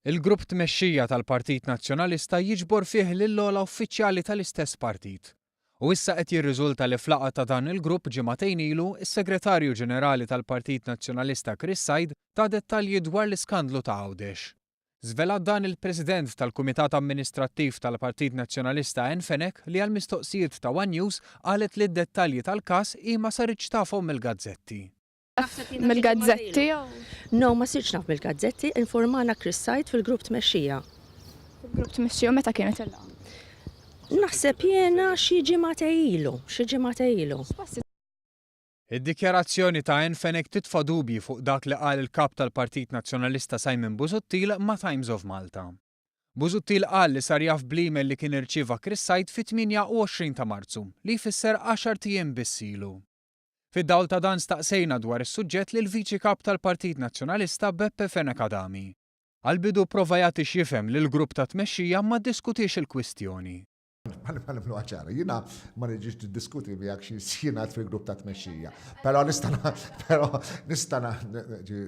Il-Grupp Tmexxija tal-Partit Nazzjonalista jiġbor fih lill-ogħla uffiċjali tal-istess partit. U issa qed jirriżulta li f'laqgħa ta' dan il-grupp ġimagħtejn ilu, is-Segretarju Ġenerali tal-Partit Nazzjonalista Chris Said ta dettalji dwar l-iskandlu ta' Għawdex. Żvelat dan il-President tal-Kumitat Amministrattiv tal-Partit Nazzjonalista Ann Fenech li għall-mistoqsijiet ta' one News qalet li d-dettalji tal-każ hi ma saritx tafhom mill-gazzetti. Mill-gazzetti jew? No, ma sirtx naf mill-gazzetti, informana Chris Said fil-grupp tmexxija. Fil-grupp tmexxija u meta kienet il-laqgħa? Naħseb jiena xi ġimagħtej ilu, xi ġimagħtej ilu. Id-dikjarazzjoni ta' Ann Fenech titfa' dubji fuq dak li qal il-Kap tal-Partit Nazzjonalista Simon Busuttil ma' Times of Malta. Busuttil qal li sar jaf bl-email li kien irċieva Chris Said fit-28 ta' Marzu, li jfisser għaxart ijiem biss ilu. Fid-dawl ta' dan staqsejna dwar is-suġġett lill-Viċi Kap tal-Partit Nazzjonalista Beppe Fenech Adami. Għall-bidu pprova jagħti x'jifhem li l-grupp ta' tmexxija ma ddiskutiex il-kwistjoni. Ħa nagħmluha ċara, jiena ma niġix niddiskuti miegħek xi jingħad fil-grupp ta' tmexxija. Però nista' però nista'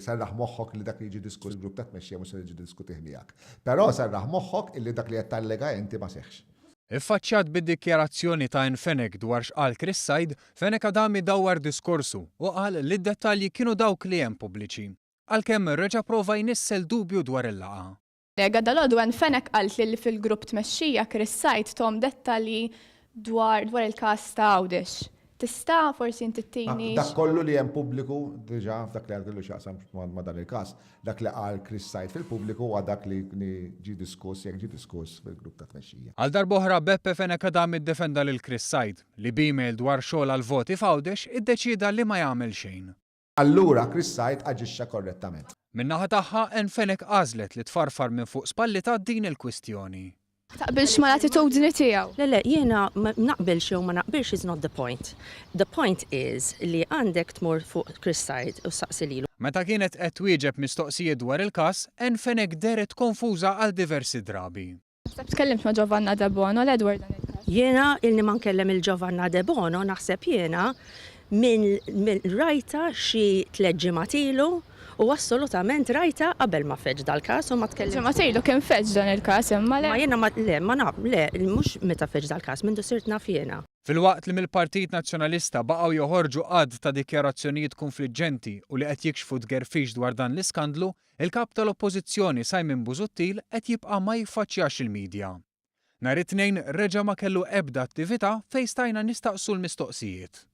serraħ moħħok li dak li jiġi diskuss fil-grupp ta' tmexxija mhux se niġi niddiskutih miegħek. Però serraħ moħħok illi dak li qed tallega inti ma seħħx. Iffaċċjat bid-dikjarazzjoni ta' Ann Fenech dwar x'qal Chris Said, Fenech Adami dawwar diskorsu u qal li d-dettalji kienu dawk li hemm pubbliċi. Għalkemm reġa' prova jnissel dubju dwar il-laqgħa. Lega dalgħodu Ann Fenech qaltli li fil-grupp tmexxija Chris Said thom dettalji dwar dwar il-każ ta' Għawdex. Tista' forsi inti ttini. Dak kollu li hemm pubbliku diġà f'dak li għandu x'jaqsam ma' dan il-każ, dak li qal Chris Said fil-pubbliku huwa dak li ġie diskuss jekk ġie diskuss fil-grupp ta' tmexxija. Għal darb'oħra Beppe Fenech Adami ddefenda lil Chris Said, li b'email dwar xogħol għall-voti f'Għawdex iddeċieda li ma jagħmel xejn. Allura Chris Said aġixxa korrettament. Min-naħa tagħha, Ann Fenech għażlet li tfarfar minn fuq spallitha din il-kwistjoni. Taqbilx mal-attitudni tiegħu. Le le, jiena naqbilx jew ma naqbilx is not the point. The point is li għandek tmur fuq Chris Said u ssaqsi lilu. Meta kienet qed twieġeb mistoqsijiet dwar il-każ, Ann Fenech dehret konfuża għal diversi drabi. Naħseb tkellimt ma' Giovanna Debono, le dwar dan il-każ? Jiena ilni ma nkellem il Giovanna Debono naħseb jiena minn rajtha xi tlett ġimgħat ilu u assolutament rajtha qabel ma feġġ dal-każ u ma tkellimtx. Ġimgħat ilu kien feġġ dan il-każ imma le? Ma jiena ma le ma naf le mhux meta feġġ dal-każ mindu sirt naf jiena. Filwaqt li mill-Partit Nazzjonalista baqgħu joħorġu għadd ta' dikjarazzjonijiet kunfliġġenti u li qed jikxfu tgerfix dwar dan l-iskandlu, Il-Kap tal-Oppożizzjoni Simon Busuttil qed jibqa' ma jiffaċċjax il-media. Nhar it-Tnejn reġa' ma kellu ebda attività fejn stajna nistaqsu l-mistoqsijiet.